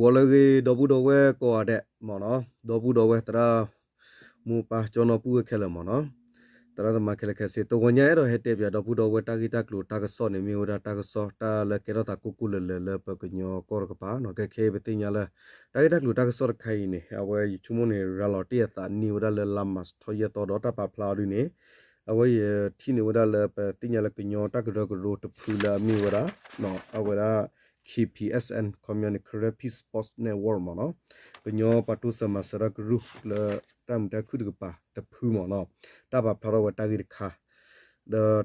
ဂီၤလၢအဂ့ၤ ဒီပုၢ်ဒီဝဲၢ်ကိးဂၤဒဲးမ့ၢ်နီၤ, ဒီပုၢ်ဒီဝဲၢ်သရၣ် မိၢ်ပၢ် ကၠီနီၤ ပုၢ်ဝဲၢ်ခဲလၢာ်မ့ၢ်နီၤ, သရၣ်သမါခဲလၢာ်ခဲဆ့ တဂီၤညါအဲၣ်ဒိးဟဲတဲပၠး ဒီပုၢ်ဒီဝဲၢ်တၢ်ဂ့ၢ်တၢ်ကျိၤတၢ်ကစီၣ်န့ၣ် မ့ၢ်ဝဲဒၣ်တၢ်ကစီၣ်တၢ်လၢကဲထီၣ်သးကိၢ်ကိၢ်လၢၤလၢၤလၢပကညီကီၢ်တကပၤနီၤ. ခဲခဲအံၤပသ့ၣ်ညါလၢ တၢ်ဂ့ၢ်တၢ်ကျိၤတၢ်ကစီၣ်တခါအံၤန့ၣ် အဝဲယဆိကမိၣ်န့ၣ် ရၤလီၤတ့ၢ်အသးန့ၢ်ဝဲဒၣ်လၢ လါမၢ်ၡး ထီၣ်ယဲၢ်သီဒီး တၢ်ပာ်ဖျါအီၤဒ်န့ၣ် အဝဲယထံၣ်န့ၢ်ဝဲဒၣ်လၢ ပသ့ၣ်ညါလၢကညီတၢ်ကရၢကရိတဖုလၢအမ့ၢ်ဝဲဒၣ် အဝဲဒၣ် K P S N ခီပညီန့ၣ် Karen Peace Support Network မ့ၢ်နီၤ, ကညီပှၤတိစၢၤမၤစၢၤတၢ်ကရူၢ်လၢတၢ်မုာ်တၢ်ခုၣ်တကပၤတဖုမ့ၢ်နီၤ, တၢ်ပာ်ဖျါထီၣ်ဝဲတၢ်ဂ့ၢ်တခါ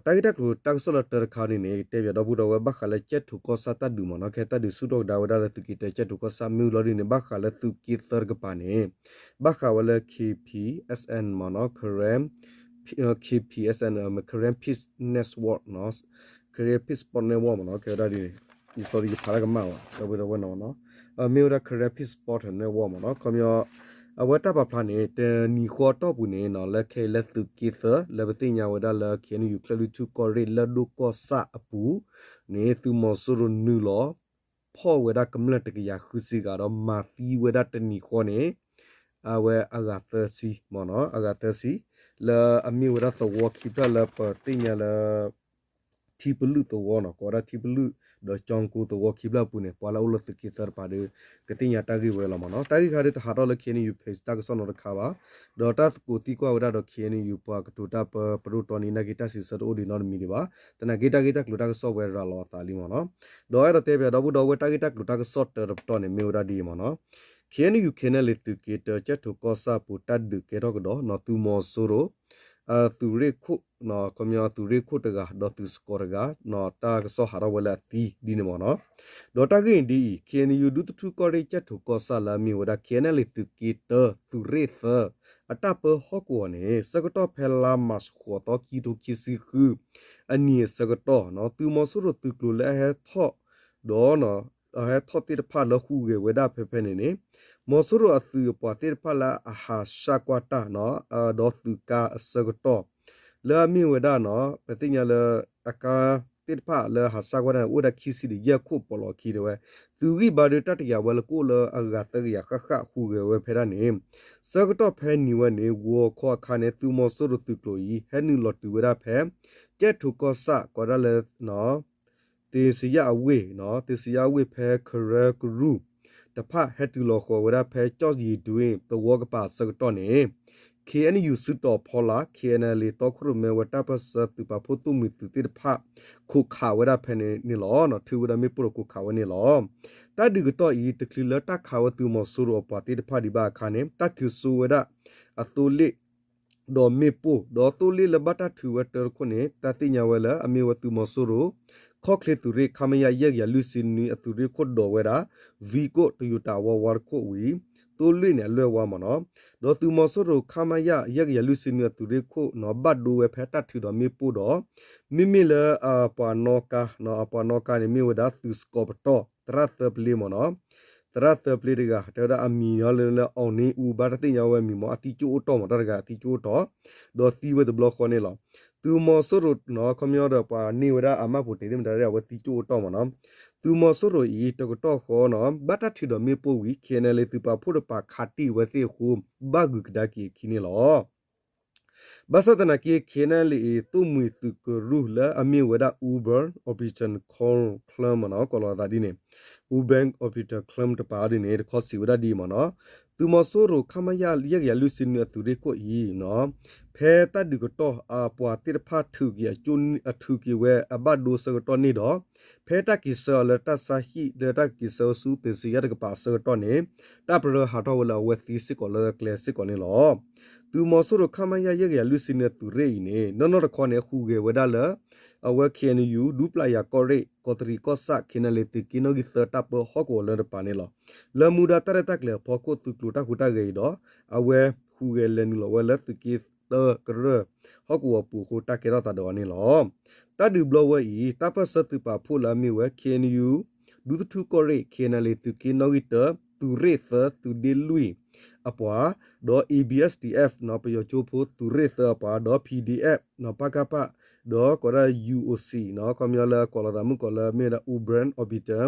ဒီးတၢ်ဂ့ၢ်တၢ်ကျိၤတၢ်ကစီၣ်လၢတၢတခါန့ၣ်န့ၣ် ကတဲပၠးဒီပုၢ်ဒီဝဲၢ် ဘၣ်ဃးလၢကၠဲၣ်ထိၣ်ကီၢ်ဆၣ်တၢ်ဒုးမ့ၢ်နီၤ, ခဲတၢ်ဒုးဆူၣ်ထီၣ်ကဒါဝဲဒၣ်လၢသုးက့တၢ ကၠဲၣ်ထိၣ်ကီၢ်ဆၣ် မ့ၢ်လီၤဒ်န့ၣ် ဘၣ်ဃးလၢသုးက့သၢတကပၤန့ၣ် ဘၣ်ဃးဝဲလၢ K P S N မ့ၢ်နီၤ, Karen K P S N Karen Peace Network နီၤ, Karen Peace Support Network မ့ၢ်နီၤ, ကဲဝဲဒၣ်ဒ်န့ၣ် ယ sorry ယဖးတၢ်ကမၣ်ဝဲ ဒီပုၢ်ဒီဝဲၢ်နီၤ, မ့ၢ်ဝဲဒၣ် Karen Peace Support Network မ့ၢ်နီၤ, ခီပညီ အဝဲတၢ်ပာ်ဖျါန့ၣ် တနံၤဃီအတီၢ်ပူၤန့ၣ်နီၤ လၢခဲအံၤလၢသုးက့သၢ လၢပသ့ၣ်ညါဝဲဒၣ်လၢ K N U ကၠဲၣ်လွံၢ်ထူၣ်ကီၢ်ရ့ၣ်လၢၢ်ဒိၣ်ကီၢ်ဆၣ်အပူၤန့ၣ် သုးမီၤစိရိၤနုာ်လီၤ ဖီၣ်ဝဲဒၣ်ကမျၢၢ်တကယၤဃုဆံဂၤဒီး မၤသံဝဲဒၣ်တနံၤဃီန့ၣ် အဝဲအဂၤသၢဆံမ့ၢ်နီၤ, အဂၤသၢဆံ လၢအမ့ၢ်ဝဲဒၣ်သဝီခံဖျၢၣ်လၢပသ့ၣ်ညါလၢ ထံပလုၢ်သဝီနီၤ, ကိးဝဲဒၣ်ထံပလုၢ် ဒီးကၠီကိသဝီခံဖျၢၣ်အပူၤန့ၣ် ပှၤလၢအအိၣ်လၢသုးက့သၢတကပၤဒီး ကသ့ၣ်ညါတၢ်ဂ့ၢ်ဝဲလီၤမ့ၢ်နီၤ. တၢ်ဂ့ၢ်ခါဒ်တဟးထီၣ်လၢ K N U page တၢ်ကစီၣ်နီတခါဘၣ်, ဒီးတၢ်သကိးသံကွၢ်ဝဲဒၣ်ဒီး K N U ပှၤကတိၤတၢ်ပၢပဒိၣ်တီနံၤ နာ်က့တၢ်စံးဆၢတအိၣ်ဒံးနီတမံၤဒံးဘၣ်. သနာ်က့တၢ်ဂ့ၢ်တၢ်ကျိၤတၢ်ကစီၣ်ဝဲရၤလီၤအသးလံမ့ၢ်နီၤ. ဒီးအဲၣ်ဒိးတဲပၠးဒီပုၢ်ဒီဝဲၢ် တၢ်ဂ့ၢ်တၢ်ကျိၤတၢ်ကစီၣ်တၢတပတီၢ်န့ၣ် မ့ၢ်ဝဲဒၣ်ဒ်အံၤမ့ၢ်နီၤ. K N U K N L A သုးက့တၢ ကၠဲၣ်ထိၣ်ကီၢ်ဆၣ်အပူၤ တၢ်ဒုးကဲထီၣ်ကဒီးနီၤ သုးမီၤစိရိၤ သုးရ့ၣ်ခိၣ် ခီပညီသုးရ့ၣ်ခိၣ်တဂၤ ဒီးသုးစကီၤတဂၤ တၢ်ကစီၣ်ဟးထီၣ်ဝဲလၢအသံဒ်န့ၣ်မ့ၢ်နီၤ. ဒီးတၢ်ဂ့ၢ်ဒ်အံၤ K N U ဒူသထူကီၢ်ရ့ၣ် ကၠဲၣ်ထိၣ်ကီၢ်ဆၣ်လၢအမ့ၢ်ဝဲဒၣ် K N L A သုးက့တၢ သုးရ့ၣ်သၢ အတၢ်ပၢဟီၣ်ကဝီၤန့ၣ် ဆၢကတီၢ်ဖဲလါမၢ်ၡး ဃိးသီ ခံကထိခံဆံဃု အနံၤအဆၢကတီၢ် သုးမီၤစိရိၤသုးကျိၤလၢအဟဲထီၣ် ဒီး အဟဲထီၣ်သ့ၣ်တဖၣ်လၢဟူးဂဲၤဝဲဒၣ်ဖဲဖဲန့ၣ်န့ၣ် မီၤစိရိၤအသုးအပှၤသ့ၣ်တဖၣ်လၢအဟးဆှၢကွၢ်တၢ် ဒီးသုးကါအဆၢကတီၢ် လၢအမ့ၢ်ဝဲဒၣ်နီၤ ပသ့ၣ်ညါလၢ အကါသ့ၣ်တဖၣ်လၢဟးဆှၢကွၢ်တၢ်န့ၣ် အိၣ်ဝဲဒၣ်ခံဆံဒီးယဲၢ်ခိၣ် ပိာ်လီၤခံတဲဝဲ, သုးဂံၢ်ဘါဒီးတၢ်တယာ်ဝဲလၢကအိၣ်လၢအဂၤသၢကယၤဃၣ်ဃၣ် ဟူးဂဲၤဝဲဖဲဒၣ်န့ၣ် ဆၢကတီၢ်ဖဲန့ၣ်ဝဲန့ၣ် ဂီၤခီအခါန့ၣ် သုးမီၤစိရိၤသုးကျိၤအံၤ ဟဲနုာ်လီၤတုၤဝဲဒၣ်ဖဲ ကၠဲၣ်ထိၣ်ကီၢ်ဆၣ် ကိးဒၣ်လၢ သ့စံယၣ်အဝ့ၢ်, သ့စံယၣ်အဝ့ၢ်ဖဲကရၢကရူၢ်တဖၣ် ဟဲတုၤလီၤဃီၤဝဲဒၣ်ဖဲ ကၠီၣ်ယံၤဒွ့ သဝီကပၤအဆၢကတီၢ်န့ၣ် K N U စုတီၤဖီလာ် K N L A တီခိၣ်ရိၣ်မဲဝဲတၢ်ပၢၢ်ဆၢသုးပာ်ဖှိၣ်သိၣ်မှံၤသုးသ့ၣ်တဖၣ် ခိးခးဝဲဒၣ်ဖဲန့ၣ်န့ၣ်လီၤ. ထုးဝဲဒၣ်မ့ၣ်ပိၢ်ဒီးခိးခးဝဲန့ၣ်လီၤ. တၢ်ဒုးကတီၢ်အံၤ တချုးလၢတၢ်ခးဝဲသုးမီၤစိရိၤအပှၤသ့ၣ်တဖၣ်ဒံးဘၣ်အခါန့ၣ် တၢ်ထုးစိဝဲဒၣ် အသိလ့ၣ် ဒီးမ့ၣ်ပိၢ် ဒီးသိလ့ၣ်လၢဘၣ်တၢ်ထုးဝဲတၢတခိၣ်န့ၣ် တၢ်သ့ၣ်ညါဝဲလၢအမ့ၢ်ဝဲသုးမီၤစိရိၤ ခီၣ်ချ့သုးရ့ၣ် ခမရ ယဲၢ်ကယၤလွံၢ်ဆံနွံအသုးရ့ၣ်ခိၣ်ဒိးဝဲဒၣ် ဝံကိၣ် တယိၤတၢ်အဝါဝါတခိၣ်ဝံၤ သိလ့ၣ်န့ၣ်အလွဲၢ်ဝါမ့ၢ်နီၤ. ဒီးသုးမီၤစိရိၤ ခမရ ယဲၢ်ကယၤလွံၢ်ဆံနွံအသုးရ့ၣ်ခိၣ်နီၤ ဘၣ်ဒိဝဲဖဲတၢ်ထုးဒီးမ့ၣ်ပိၢ်ဒီး မ့မ့ၢ်လၢအပှၤနီၣ်ကါ အပှၤနီၣ်ကါန့ၣ်မ့ၢ်ဝဲဒၣ်သုးစကီၤပတီၢ် သရၣ်သၢပျ့မ့ၢ်နီၤ. သရၣ်သၢပျ့တဂၤ တဲဝဲဒၣ်အမံၤလၢ လၢ အောင်နေဦး ဘၣ်တၢ်သ့ၣ်ညါဝဲမံၤမ့ၢ် အသံကၠိအိၣ်တီၢ်မ့ၢ် တၢ်တဂၤအသံကၠိအိၣ်တီၢ် ဒီးသံဝဲတဘျီဃီန့ၣ်လီၤ. သုးမီၤစိရိၤနီၤ ခီပညီဒီးပှၤန့ၢ်ဝဲဒၣ်အမၢ်ပူၤတ့ၢ်သ့ၣ်မတၤ အဝဲသံကၠိအိၣ်တီၢ်မ့ၢ်နီၤ. သုးမီၤစိရိၤအံၤ တကတီၢ်ဃီနီၤ ဘၣ်တၢ်ထုးဒီးမ့ၣ်ပိၢ်ဝံၤ K N L A သုးပာ်ဖှိၣ်တပၤခးတံၢ်ဝဲသ့ၣ်အဃိ ဘၣ်ဂုာ်ကဒါက့ၤအခံန့ၣ်လီၤ. ဘၣ်ဆၣ်သနာ်က့ K N L A အံၤ သိၣ်မှံၤသုးကရူၢ်လၢအမ့ၢ်ဝဲဒၣ် Urban Operation Cloud မ့ၢ်နီၤ ကိးလီၤအသးဒ်န့ၣ် Urban Operation Cloud တပၤဒ်န့ၣ် တခီစံးဝဲဒၣ်ဒ်အံၤမ့ၢ်နီၤ သုးမီၤစိရိၤ ခမရ ယဲၢ်ကယၤလွံၢ်ဆံနွံအသုးရ့ၣ်ခိၣ်အံၤနီၤ ဖဲတၢ်ဒုးကတီၢ်အပှၤသ့ၣ်တဖၣ်ထုးက့ၤအကၠိ အထုးက့ၤဝဲအဘၣ်ဒိအဆၢကတီၢ်န့ၣ်ဒီး ဖဲတၢ်က့ၤဆှၢအီၤလၢတၢ်ဆါဟံၣ် လၢတၢ်က့ၤဆှၢဝဲဆူသ့စံယၣ်တကပၤအဆၢကတီၢ်န့ၣ် တၢ်ပရၢဟးထီၣ်ဝဲလၢအဝဲသံစ့ၢ်ကီးလၢကျဲစ့ၢ်ကီးန့ၣ်လီၤ. သုးမီၤစိရိၤ ခမရ ယဲၢ်ကယၤလွံၢ်ဆံနွံအသုးရ့ၣ်အံၤန့ၣ် နီၢ်နီၢ်တခီန့ၣ် ဟူးဂဲၤဝဲဒၣ်လၢ အဝဲ K N U ဒူပျၢ်ယၤကီၢ်ရ့ၣ် ကီးတရံးကီၢ်ဆၣ် K N L A သုးက့နီၣ်ဂံၢ်သၢတၢ်ပၢဟီၣ်ကဝီၤလၢတပၤန့ၣ်လီၤ. လၢမူဒါတၢ်ရဲၣ်တၢ်ကျဲၤအဖီခိၣ်သုးကျိၤတၢ်ဟူးတၢ်ဂဲၤအံၤဒီး အဝဲဟူးဂဲၤလဲၤနုာ်လီၤဝဲလၢသုးက့သၢကရၢၢ် ဟီၣ်ကဝီၤပူၤအဃိတၢ်ကဲထီၣ်သးဒီးအီၤန့ၣ်လီၤ. တၢ်ဒုးဘျီဝဲအံၤ တၢ်ပၢၢ်ဆၢသုးပာ်ဖှိၣ်လၢအမ့ၢ်ဝဲ K N U ဒူသထူကီၢ်ရ့ၣ် K N L A သုးက့နီၣ်ဂံၢ်တၢ သုးရ့ၣ်သၢ သုးဒ့လွံၢ် ပယီၤကၠိဖိသုးရ့ၣ်သၢအပှၤ, ဒီး A B S D F ပယီၤကၠိဖိသုးရ့ၣ်သၢအပှၤ, ဒီး P D F ပကဖ ဒီးကိးဒၣ် U O C ခီပညီလၢကိးလီၤသးမုၣ်ကီးလၢမ့ၢ်ဝဲဒ၁ၣ် Ubran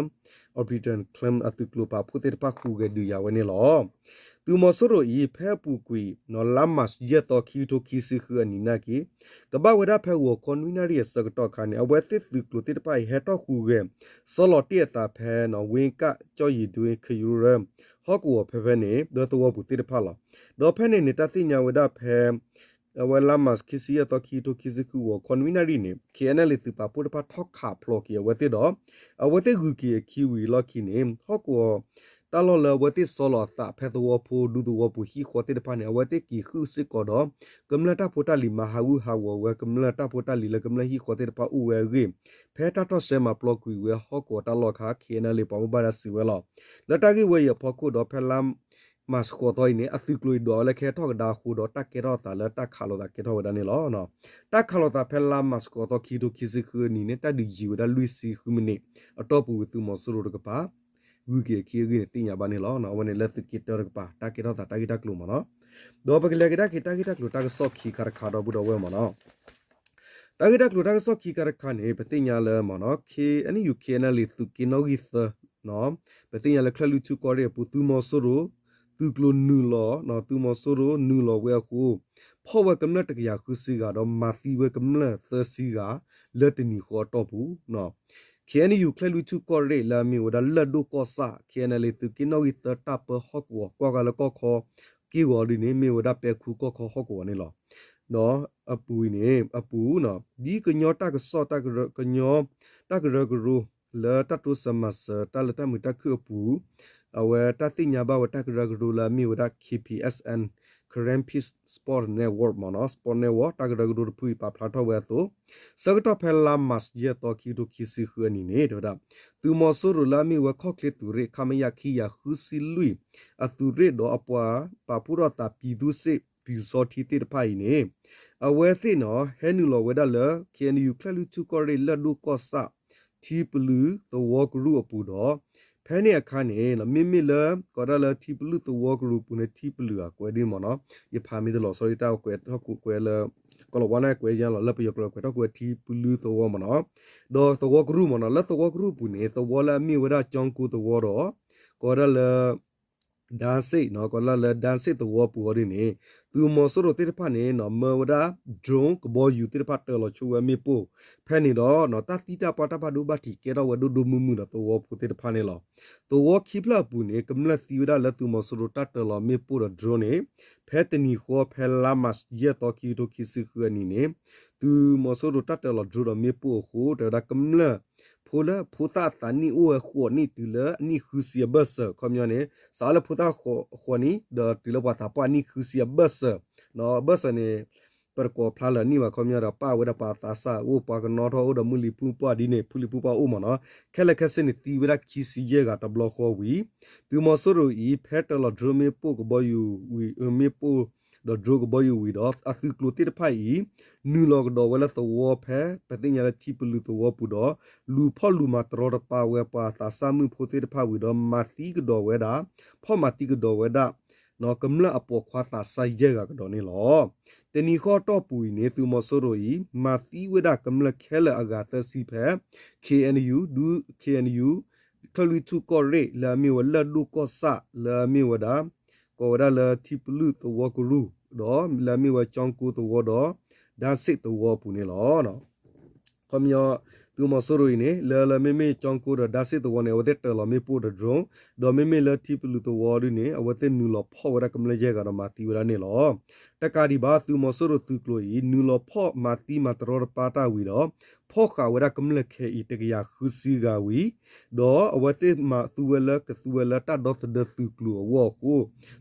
Operation Clam အသုးကျိၤပာ်ဖှိၣ်သ့ၣ်တဖၣ်ဃုဂဲၤဒုးယၤဝဲန့ၣ်လီၤ. သုးမီၤစိရိၤအံၤ ဖဲအပူၤကွံာ် လါမးရှး ယဲၢ်သီ ခံကထိခံဆံဃုအနံၤနာ်က့ ကဘၣ်ဝဲဒၣ်ဖဲဂီၤခီနွံနၣ်ရံၣ်အဆၢကတီၢ်အခါန့ၣ် အဝဲသ့ၣ်သုးကျိၤသ့ၣ်တဖၣ်အံၤ ဟဲထီၣ်ဃုဂဲၤ စီလီၤတ့ၢ်အသးဖဲ ဝ့ကၣ်ကၠီၣ်ယံၤဒွ့ ခယူရၢ ဟီၣ်ကဝီၤဖဲဖဲန့ၣ် ဒီးသဝီပူၤသ့ၣ်တဖၣ်လီၤ. ဒီးဖဲန့ၣ်န့ၣ် တၢ်သ့ၣ်ညါဝဲဒၣ်ဖဲ အဝဲလါမးရှး ခံဆံယဲၢ်သီ ခံကထိခံဆံဃု ဂီၤခီနွံနၣ်ရံၣ်န့ၣ် K N L A သုးပာ်ဖှိၣ်တဖၣ်ထီၣ်ခးဖျိးက့ၤအဝဲသ့ၣ်ဒီး အဝဲသ့ၣ်ဂုၤက့ၤအခံဝံၤအလီၢ်ခံန့ၣ် ဟီၣ်ကဝီၤ တၢ်လီၢ်လၢအဝဲသ့ၣ်စီလီၤအသးဖဲသဝီဖိဒူသဝီပူၤဟံၣ်ဃီသ့ၣ်တဖၣ်န့ၣ် အဝဲသ့ၣ်က့ၤဃုာ်စ့ၢ်ကီးဒီး ကမျၢၢ်တၢ်ဖိတၢ်လံၤမၤဟးဂူာ်ဟးဂီၤဝဲ ကမျၢၢ်တၢ်ဖိတၢ်လံၤလၢကမျၢၢ်ဟံၣ်ဃီသ့ၣ်တဖၣ်အိၣ်ဝဲအဂ့ၢ် ဖဲတၢ်ထီၣ်ဆှဲမၤပျီကွံာ်ဝဲဟီၣ်ကဝီၤတၢ်လီၢ်အခါ K N L A ပှၤဘၣ်မူဘၣ်ဒါစံးဝဲလီၤ. လၢတၢ်ဂ့ၢ်ဝဲအံၤအဖီခိၣ်ဒီးဖဲလါ မးရှးဃိးသီအံၤန့ၣ် အသုးကျိၤအံၤဒွးဝဲလၢကဟဲထီၣ်ကဒါအဃိဒီး တၢ်ကဲထီၣ်သးလၢတၢ်ခးလိာ်သးကဲထီၣ်ဝဲဒၣ်န့ၣ်လီၤ. တၢ်ခးလိာ်သးဖဲလါမးရှးဃိးသီ ခံကထိခံဆံဃုအနံၤန့ၣ် တၢ်ဒုးယံာ်ဝဲဒၣ်လွံၢ်ဆံဃုမံးနံး အတီၢ်ပူၤဝံၤသုးမီၤစိရိၤတကပၤ ဂုၤက့ၤအခံအဂ့ၢ်န့ၣ်သ့ၣ်ညါဘၣ်န့ၣ်လီၤ. အဝဲန့ၣ်လၢသုးက့တၢတကပၤ တၢ်ကဲထီၣ်သးတၢ်ဂ့ၢ်တၢ်ကျိၤမ့ၢ်နီၤ. ဒီးပကလဲၤကဒါက့ၤတၢ်ဂ့ၢ်တၢ်ကျိၤတၢ်ကစီၣ်ခံခါတခါဒီပုၢ်ဒီဝဲၢ်မ့ၢ်နီၤ. တၢ်ဂ့ၢ်တၢ်ကျိၤတၢ်ကစီၣ်ခံခါတခါန့ၣ် ပသ့ၣ်ညါလၢမ့ၢ်နီၤ K N U K N L A သုးက့နီၣ်ဂံၢ်သၢ ပသ့ၣ်ညါလၢချၢၣ်လွံၢ်ထူၣ်ကီၢ်ရ့ၣ်အပူၤ သုးမီၤစိရိၤ သုးကျိၤနုာ်လီၤ သုးမီၤစိရိၤနုာ်လီၤဝဲအဃိ ဖီၣ်ဝဲကမျၢၢ်တကယၤဃုဆံဂၤဒီးမၤသံဝဲကမျၢၢ်သၢဆံဂၤ လၢတနံၤဃီအတီၢ်ပူၤ K N U ချၢၣ်လွံၢ်ထူၣ်ကီၢ်ရ့ၣ်လၢအမ့ၢ်ဝဲဒၣ်လၢၢ်ဒိၣ်ကီၢ်ဆၣ် K N L A သုးက့နီၣ်ဂံၢ်သၢတၢ်ပၢဟီၣ်ကဝီၤ ကွၢ်ဃာ်လၢကီၢ်ခီက့ၢ်ဂီၤဒ်န့ၣ် မ့ၢ်ဝဲဒၣ်ပဲခူကီၢ်ခီဟီၣ်ကဝီၤန့ၣ်လီၤ. ဒီးအပူၤအံၤန့ၣ် အပူၤ ဒ်ကညီတၢ်ကစီၣ် ကညီတၢ်ကရၢကရိ လၢတၢ်တိစၢၤမၤစၢၤတၢ်လၢတၢ်မုာ်တၢ်ခုၣ်အပူၤ အဝဲတၢ်သ့ၣ်ညါဘၣ်ဝဲတၢ်ကရၢကရိလၢအမ့ၢ်ဝဲဒၣ် K P S N Karen Peace Sport Network မ့ၢ်နီၤ Sport Network တၢ်ကရၢကရိတဖုအံၤပာ်ဖျါထီၣ်ဝဲအသိး ဆၢကတီၢ်ဖဲလါမးရှး ယဲၢ်သီ ခံကထိခံဆံဃုအနံၤန့ၣ် တဲဝဲဒၣ် သုးမီၤစိရိၤလၢအမ့ၢ်ဝဲခီၣ်ချ့သုးရ့ၣ် ခမရ ခံကယၤဃုဆံလွံၢ် အသုးရ့ၣ်ဒီးအပှၤပာ်ဖှိၣ်ထီၣ်သး ပြည်သူ့စစ် ပျူစောထီး သ့ၣ်တဖၣ်အံၤန့ၣ် အဝဲသ့ၣ်နီၤ ဟဲနုာ်လီၤဝဲဒၣ်လၢ K N U ချၢၣ်လွံၢ်ထူၣ်ကီၢ်ရ့ၣ်လၢၢ်ဒိၣ်ကီၢ်ဆၣ် ထံပလုၢ်သဝီကရူၢ်အပူၤဒီး ဖဲန့ၣ်အခါန့ၣ် မ့မ့ၢ်လၢ ကီးဒၣ်လၢထံပလုၢ်သဝီကရူၢ်အပူၤန့ၣ် ထံပလုၢ်အကွဲးဒ်မ့ၢ်နီၤ ယဖးမ့ၢ်တလီၤ sorry တၢ်ကွဲးထီၣ်ကွဲးလၢ ကီၤလၤဝါန့ၣ်ကွဲးယါလီၤ လၢပယီၤကျိာ်ကွဲးထီၣ်ကွဲးထံပလုၢ်သဝီမ့ၢ်နီၤ ဒီးသဝီကရူၢ်မ့ၢ်နီၤ လၢသဝီကရူၢ်အပူၤန့ၣ် သဝီလၢအမ့ၢ်ဝဲဒၣ်ကၠီကိသဝီဒီး ကီးဒၣ်လၢ ဒၣ်စ့ၣ် ကီးဒၣ်လၢဒၣ်စ့ၣ်သဝီပူၤအီၤဒ်န့ၣ် သုးမီၤစိရိၤသ့ၣ်တဖၣ်န့ၣ် မၢဝဲဒၣ် drone ကဘီယူၤသ့ၣ်တဖၣ်တၢၤလီၤဆိဝဲမ့ၣ်ပိၢ် ဖဲန့ၣ်ဒီး တၢ်သံတၢ်ပှၢ်တၢ်ဘၣ်ဒိဘၣ်ထံးကဲထီၣ်ဝဲဒိၣ်ဒိၣ်မုၢ်မုၢ်ဒီးသဝီဖိသ့ၣ်တဖၣ်န့ၣ်လီၤ. သဝီခံဖျၢၣ်အပူၤန့ၣ် ကမျၢၢ်သံဝဲဒၣ်လၢသုးမီၤစိရိၤတၢ်တၢၤလီၤမ့ၣ်ပိၢ်ဒီး drone န့ၣ် ဖဲတနံၤဃီဖဲလါမးရှး ယဲၢ်သီ ခံကထိခံဆံဃုအနံၤန့ၣ် သုးမီၤစိရိၤတၢ်တၢၤလီၤ drone ဒီးမ့ၣ်ပိၢ်အဃိ တဲဝဲဒၣ်ကမျၢၢ် ဖိလၢဖိသၣ်အသးနံၣ်အိၣ်ဝဲဃိးနံၣ်တုၤလၢအနံၣ်ဃုဆံအဘၢၣ်စၢၤ ခီပညီန့ၣ် စးလၢဖိသၣ်ဃိးနံၣ် ဒီးတုၤလၢပှၤသးပှၢ်အနံၣ်ဃုဆံအဘၢၣ်စၢၤ အဘၢၣ်စၢၤန့ၣ် ပတကိးဖျါလၢနံၣ်ဘၣ်ခီပညီဒီး ပၣ်ဝဲဒၣ်ပှၤသးစၢ်အိၣ် ပှၤကနီထီၣ်အိၣ်ဒီးမုၢ်လံၤဖုပှၢ်ဒ်န့ၣ် ဖုလံၤဖုပှၢ်အိၣ်မ့ၢ်နီၤ ခဲလၢာ်ခဲဆ့န့ၣ်သံဝဲဒၣ်ခံဆံယဲၢ်ဂၤတဘျီဃီဝံၤ သုးမီၤစိရိၤအံၤ ဖဲတၢၤလီၤ drone မ့ၣ်ပိၢ်ကဘီယူၤဝံၤ မ့ၣ်ပိၢ်ဒီး drone ကဘီယူၤဝံၤဒီး အသုးကျိၤသ့ၣ်တဖၣ်အံၤ နုာ်လီၤကဒီးဝဲလၢသဝီဖဲ ပသ့ၣ်ညါလၢထံပလုၢ်သဝီပူၤဒီး လူၤဖီၣ်လူၤမၤတရီတပါဝဲပှၤသးစၢ်မုၣ်ဖိသ့ၣ်တဖၣ်ဝံၤဒီး မၤသံကဒီးဝဲဒၣ် ဖီၣ်မၤသံကဒီးဝဲဒၣ် ကမျၢၢ်အပိာ်ခွါသးစၢ်ယဲၢ်ဂၤကဒီးန့ၣ်လီၤ. တနံၤဃီအတီၢ်ပူၤအံၤန့ၣ် သုးမီၤစိရိၤအံၤ မၤသံဝဲဒၣ်ကမျၢၢ်ခဲလၢာ်အဂၤသၢဆံဖဲ K N U ဒူ K N U ချၢၣ်လွံၢ်ထူၣ်ကီၢ်ရ့ၣ် လၢအမ့ၢ်ဝဲလၢၢ်ဒိၣ်ကီၢ်ဆၣ် လၢအမ့ၢ်ဝဲဒၣ် ကိးဝဲဒၣ်လၢထံပလုၢ်သဝီကရူၢ် ဒီးလၢအမ့ၢ်ဝဲကၠီကိသဝီဒီး ဒၣ်စ့ၣ်သဝီအပူၤန့ၣ်လီၤ. ခီပညီ သုးမီၤစိရိၤအံၤန့ၣ် လၢလၢမ့မ့ၢ်ကၠီကိဒီးဒၣ်စ့ၣ်သဝီန့ၣ် အဝဲသ့ၣ်တၢၤလီၤမ့ၣ်ပိၢ်ဒီး drone ဒီးမ့မ့ၢ်လၢထံပလုၢ်သဝီဒ်န့ၣ် အဝဲသ့ၣ်နုာ်လီၤဖီၣ်ဝဲဒၣ်ကမျၢၢ်ယဲၢ်ဂၤဒီးမၤသံဝဲဒၣ်န့ၣ်လီၤ. တကးဒံးဘၣ် သုးမီၤစိရိၤသုးကျိၤအံၤ နုာ်လီၤဖီၣ်မၤသံမၤတရီတပါတၢ်ဝံၤဒီး ဖီၣ်ဃာ်ဝဲဒၣ်ကမျၢၢ်ခဲအံၤတကယၤဃုဆံဂၤဝံၤ ဒီးအဝဲသ့ၣ်မၤသူဝဲလၢကသူဝဲလၢတၢ်ဒီသဒၢသုးကျိၤအဂီၢ်အဃိ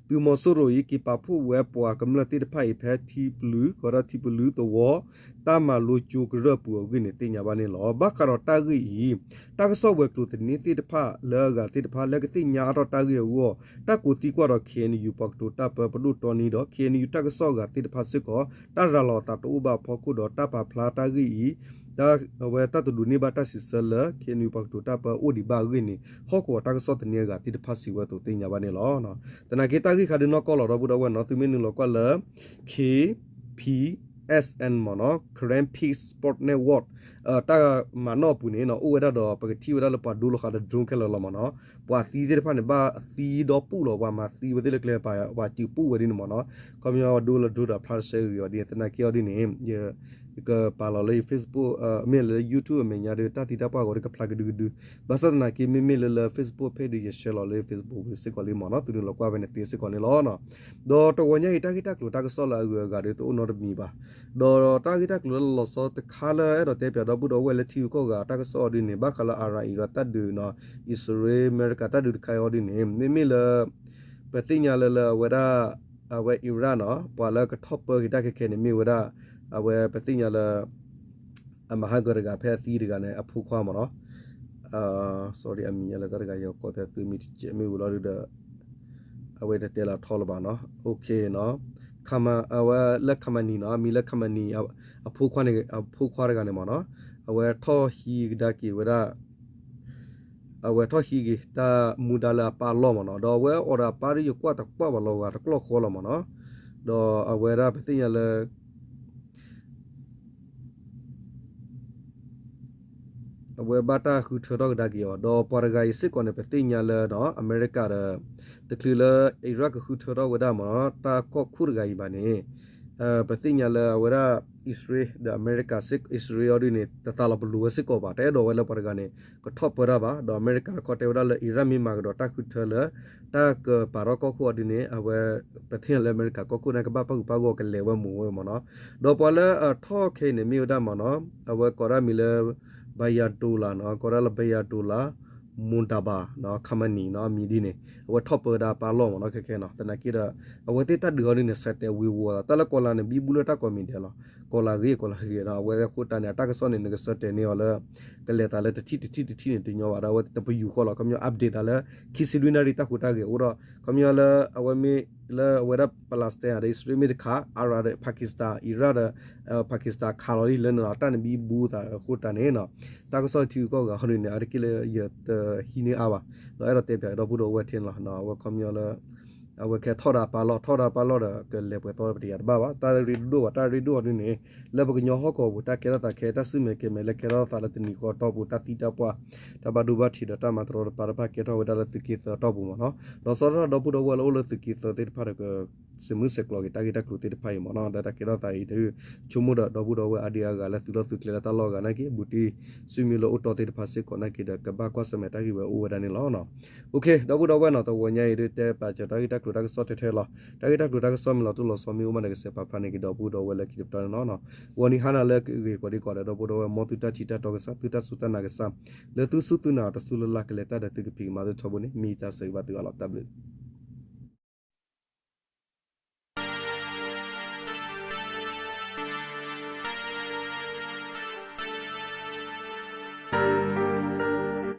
သုးမီၤစိရိၤအံၤ က့ၤပာ်ဖှိၣ်ဝဲပှၤကမျၢၢ်သ့ၣ်တဖၣ်အံၤဖဲထံပလုၢ် ကီးဒၣ်ထံပလုၢ်သဝီ တၢ်မၤလိကၠိကရၢၢ်ပူၤအဂ့ၢ်န့ၣ်သ့ၣ်ညါဘၣ်န့ၣ်လီၤ. ဘၣ်ဃးဒီးတၢ်ဂ့ၢ်အံၤ တၢ်ကစီၣ်ဝဲၤကျိၤသန့သ့ၣ်တဖၣ်လၢအဂၤသ့ၣ်တဖၣ်လၢကသ့ၣ်ညါအါထီၣ်တၢ်ဂ့ၢ်အဂီၢ် တၢ်ကိးသံကွၢ်ဒီး K N U ပှၤကတိၤတၢ်ပၢပဒိၣ်တီနံဒီး K N U တၢ်ကစီၣ်အဂၤသ့ၣ်တဖၣ်စ့ၢ်ကီး တၢ်ရၤလီၤအသးတအိၣ်ဘၣ်အဖီခိၣ်ဒီးတၢ်ပာ်ဖျါတၢ်ဂ့ၢ်အံၤ တၢ်အဝဲတၢ်တဒိးန့ၢ်ဘၣ်တၢ်စံးဆၢလၢ ခ့ၣ်အဲၣ်ယူၣ် ပှၤကတိၤတၢ်ပၢအိၣ်ဒံးဘၣ်အဂ့ၢ်န့ၣ် ဟီၣ်ကဝီၤတၢ်ကစီၣ်သန့အဂၤသ့ၣ်တဖၣ်စံးဝဲအသိးသ့ၣ်ညါဘၣ်န့ၣ်လီၤ. သနာ်က့တၢ်ဂ့ၢ်ခါဒုးနီၢ်ကီၢ်လီၤ ဒီပုၢ်ဒီဝဲၢ်နီၤ သုမ့ၢ်နုာ်လီၤကွၢ်လၢ K P S N မ့ၢ်နီၤ Karen Peace Support Network တၢ်မၤနီၣ်အပူၤန့ၣ်နီၤ အိၣ်ဝဲဒၣ်ဒီး ပကထံၣ်ဝဲဒၣ်လၢပှၤဒိလီၤဃာ်ဒီး drone ခဲလၢာ်လီၤမ့ၢ်နီၤ ပှၤသံသ့ၣ်တဖၣ်န့ၣ် ဘၣ်သံဒီပူၣ်လီၤ ပှၤမၤသံဝဲသ့ၣ်လၢကျဲ ပှၤစူးပူၣ်ဝဲဒ်န့ၣ်မ့ၢ်နီၤ ခီပညီဒိလၢ drone ဒီးဖျါတဆှၢဂ့ၤအီၤဒ်န့ၣ် သနာ်က့အီၤဒ်န့ၣ် ယကပာ်လီၤလၢယ Facebook မ့ၢ်လၢ YouTube အမဲာ်ညါဒီး တၢ်သံတၢ်ပှၢ်ဂီၤဒီးကဖျါကဒုကဒု ဘၣ်ဆၣ်သနာ်က့မ့မ့ၢ်လၢလၢ Facebook page ဒီး ယ share လီၤလၢ Facebook ပူၤစ့ၢ်ကီးလံမ့ၢ်နီၤ သုနုာ်လီၤကွၢ်ဖဲန့ၣ်သ့စ့ၢ်ကီးန့ၣ်လီၤ. ဒီးတဂီၤညါအံၤ တၢ်ဂ့ၢ်တၢ်ကျိၤတၢ်ကစီၣ်လၢအဂုၤအဂၤဒီးတအိၣ်နီတမံၤဘၣ် ဒီးတၢ်ဂ့ၢ်တၢ်ကျိၤလၢလီၤဆီတခါလၢအဲၣ်ဒိးတဲပၠးဒီပုၢ်ဒီဝဲၢ်လၢထံဂုၤကီၢ်ဂၤတၢ်ကစီၣ်အီၤဒ်န့ၣ် ဘၣ်ဃးလၢ Iran အံၤဒီးတၢ်ဒုးနီၤ အံၣ်စရ့လး အမဲရကၤတၢ်ဒုးတခါအံၤအီၤဒ်န့ၣ် မ့မ့ၢ်လၢ ပသ့ၣ်ညါလၢလၢအဝဲဒၣ် အဝဲ Iran နီၤ ပှၤလၢကထီၣ်ပၢက့ၤတၢ်ခဲခဲန့ၣ်မ့ၢ်ဝဲဒၣ် အဝဲပသ့ၣ်ညါလၢ အမၤဟါကၢၤတဂၤဖဲအသံတဂၤန့ၣ် အဖိခွါမ့ၢ်နီၤ sorry အမံၤလၢတၢ်တဂၤ ယကိးဖဲသုမံၤတကဲးမ့ၢ်ဝံၤလီၤဒုးဒီး အဝဲတတဲလၢထီၣ်လၢၤဘၣ်နီၤ အဝဲလၢ Khamenei နီၤ အမံၤလၢ Khamenei အဖိခွါန့ၣ် အဖိခွါတဂၤန့ၣ်မ့ၢ်နီၤ အဝဲထီၣ်ဟံးကဒါက့ၤဝဲဒၣ် အဝဲထီၣ်ဟံးက့ၤတၢ်မူဒါလၢအပၢ်အလီၢ်မ့ၢ်နီၤ ဒီးအဝဲအိၣ်ဒီးအပၢ်ဒီးယကွၢ်တကွၢ်ဘၣ်လီၤဂာ်တကျီၢ်ဃီလီၤမ့ၢ်နီၤ ဒီးအဝဲဒၣ်ပသ့ၣ်ညါလၢ အဝဲဘၣ်တၢ်ဃုထၢထီၣ်ကဒါက့ၤအီၤ ဒီးပှၤတဂၤအံၤစ့ၢ်ကီးန့ၣ် ပသ့ၣ်ညါလၢနီၤ အမဲရကၤဒီး တချုးလၢ Iran ကဃုထၢထီၣ်ဝဲဒၣ်မ့ၢ်နီၤ တၢ်ကီၢ်ခိၣ်တဂၤအံၤဘၣ်န့ၣ် ပသ့ၣ်ညါလၢအဝဲဒၣ် အံၣ်စရ့လး ဒီးအမဲရကၤ အံၣ်စရ့လးအီၤဒ်န့ၣ် တသးလီၤပလိာ်ဝဲစ့ၢ်ကီးဘၣ် တအဲၣ်ဒိးဝဲလၢပှၤတဂၤန့ၣ် ကထီၣ်ပၢတၢ်ဘၣ် ဒီးအမဲရကၤတခီတဲဝဲဒၣ်လၢ Iran မ့ၢ်မၤကဒီးတၢ်ဃုထၢလၢ တၢ်ကပာ်ထီၣ်ကီၢ်ခိၣ်အီၤဒ်န့ၣ် အဝဲ ပသ့ၣ်ညါလၢအမဲရကၤကီၢ်ခိၣ်န့ၣ် ကဘၣ်ပၣ်ဃုာ်ပၣ်ဂီၢ်ကလဲၤဝဲမူၤဝဲမ့ၢ်နီၤ ဒီးပှၤလၢအထီၣ်ခဲအံၤန့ၣ် မ့ၢ်ဝဲဒၣ်မ့ၢ်နီၤ အဝဲကိးဒၣ်မံၤလၢ ဘယၤဒိလါနီၤ ကိးဒၣ်လၢ ဘယၤဒိလါ မူၤတၢဘၤ ခါမနံၤနီၤ အမံၤဒ်န့ၣ် အဝဲထီၣ်ပၢဝဲဒၣ်ပၢ်လီၢ်မ့ၢ်နီၤ ခဲခဲနီၤ သနာ်က့ဒီး အဝဲသ့ၣ်တၢ်ဒုးအီၤဒ်န့ၣ် ဆၢတဲာ်ဝ့ၤဝီၤသး တၢ်လၢကီၢ်လါန့ၣ် ဘံဘူလၢတၢ်ကိးမံၤဒဲးလီၤ ကီၢ်လါဂ့ၤကီၢ်လါဂ့ၤနီၤ အဝဲအဃိတၢ်န့ၣ် အတၢ်ကစီၣ်န့ၣ် နကဆၢတဲာ်န့ၢ်အီၤလၢ ကလဲၤသးလၢတထံၣ်တထံၣ်တထံၣ်န့ၣ် တညီဘၣ်ဒီး အဝဲတပယူာ်ဃီလီၤ ခီပညီ update သးလၢ ခံဆံလွံၢ်နၣ်ရံၣ်တၢ်ဟူးတၢ်ဂဲၤအိၣ်ဒီး ခီပညီလၢ အဝဲမ့ၢ်လၢအဝဲဒၣ် Palestine ဒီး အံၣ်စရ့လးမ့ၢ်တခါ Iran ဒီး Pakistan Iran ဒီး Pakistan ခးလီၤဒ်လၢန့ၣ်လီၤ တၢ်န့ၣ်ဘံဘူသးအဃိတၢ်န့ၣ်နီၤ တၢ်ကစီၣ်ထံဂုၤကီၢ်ဂၤဟီဒ်န့ၣ် အါတက့ၢ်လၢယတဟံးန့ၢ်အါဘၣ် ဒီးအဲၣ်ဒိးတဲပၠးဒီပုၢ်ဒီဝဲၢ်ထဲန့ၣ်လီၤ အဝဲခီပညီလၢ အဝဲခဲထီၣ်ဒၣ်ပၢ်လီၢ် ထီၣ်ဒၣ်ပၢ်လီၢ်ဒီး ကလဲၤပှဲၤသီပတယၤတဘၣ်ဘၣ် တၢ်ရ့ဒိၣ်ဘၣ် တၢ်ရ့ဒိၣ်အီၤဒ်န့ၣ် လၢပကညီဟီၣ်ကဝီၤပူၤ တၢ်ကဲထီၣ်သးခဲ တၢ်စုမဲာ်ကဲမဲာ်လၢကဲထီၣ်သးလၢတနံၤဃီတီၢ်ပူၤ တၢ်သံတၢ်ပှၢ် တၢ်ဘၣ်ဒိဘၣ်ထံးဒီးတၢ်မၤတရီတပါတဖၣ် ကဲထီၣ်ဝဲဒၣ်လၢသုးက့သၢတီၢ်ပူၤမ့ၢ်နီၤ ဒီးဆီဒၣ်တၢ်ဒီပုၢ်ဒီဝဲၢ်လၢအိၣ်လၢသုးက့သၢသ့ၣ်တဖၣ်ဒီးက စံးမုၢ်ဆဲးကျိးက့ၤတၢ်ဂ့ၢ်တၢ်ကျိၤသ့ၣ်တဖၣ်အံၤမ့ၢ်နီၤ ဒီးတၢ်ကဲထီၣ်သးအံၤဒီး ဆိကမိၣ်ဒီးဒီပုၢ်ဒီဝဲၢ်အါဒံအါဂၤလၢသုးလီၢ်သုးကျဲလၢတၢ်လီၢ်ဂၤနာ်က့ ဘူးတံၢ် စုမုၢ်လၢအိၣ်တီၢ်သ့ၣ်တဖၣ်စ့ၢ်ကီးနာ်က့ဒီး ကဘၣ်ကွၢ်ဆၢၣ်မဲာ်တၢ်ဂ့ၢ်ဝဲအိၣ်ဝဲဒၣ်န့ၣ်လီၤ. ဒီပုၢ်ဒီဝဲၢ်နီၤ တဂီၤညါအံၤဒီး တဲပာ်စၢၤတၢ်ဂ့ၢ်တၢ်ကျိၤတၢ်ကစီၣ်ထဲထဲလီၤ. တၢ်ဂ့ၢ်တၢ်ကျိၤတၢ်ကစီၣ်မ့ၢ်လီၤတိၢ်လီၤဆီမ့ၢ်အိၣ်မးဒီး ကစဲးပာ်ဖျါန့ၢ်က့ၤဒီပုၢ်ဒီဝဲၢ်လၢခံတပတီၢ်န့ၣ်လီၤ. ဂီၤနံၤဟါနၤလၢအဂ့ၤကိးဒံကိးဂၤဒီး ဒီပုၢ်ဒီဝဲၢ် မ်သုတၢ်ထံၣ်တၢ်တီကစၢ် သုတၢ်စူၢ်တၢ်နာ်ကစၢ် လၢသုစူၢ်သုနာ်တစူၢ်လၢ်လၢ်ကလဲၤတၢ်ဒီးသုကဖံးကမၤ သုထီဘိန့ၣ် မ့ၢ်ယတၢ်ဆၢဂ့ၤဘၣ်သုအါလီၤ. တၢ်ဘျုး